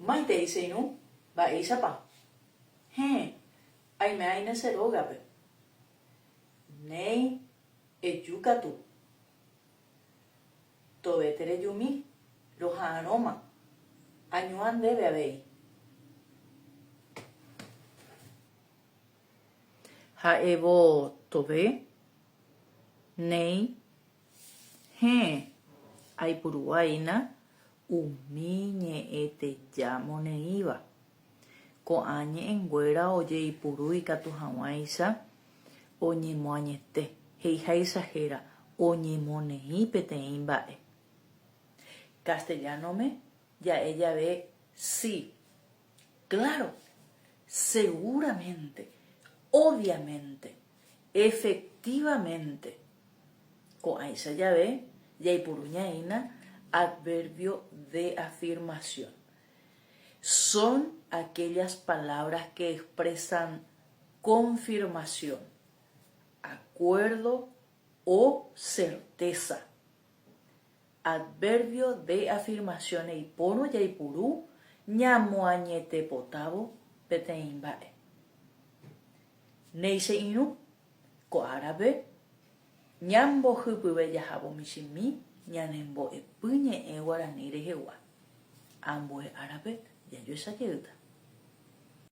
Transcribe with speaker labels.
Speaker 1: Maitei che irũ, mba'éichapa? Héẽ, aime aína che rógape. Néi, eju katu. Tove terejumi, roha'arõma. Añuã ndéve avei. Ha'évo tove, néi, héẽ, aipuru'aína umi ñe'ẽteja moneĩva. Ko'ã ñe'ẽnguéra ojeipuru ikatu hag̃uáicha oñemoañete, he'iháicha héra, oñemoneĩ peteĩ mba'e. Castellano-me ja'e jave sí, claro, seguramente, obviamente, efectivamente. Ko'ãicha jave jaipuru ñaína adverbio de afirmación. Son aquellas palabras que expresan confirmación, acuerdo o certeza. Adverbio de afirmación eipórõ jaipuru ñamoañetepotávo peteĩ mba'e. Néi che irũ, ko árape ñambohypyve jahávo michĩmi ñanembo'epy ñe'ẽ guarani rehegua. Ambue árape jajoecha jeýta.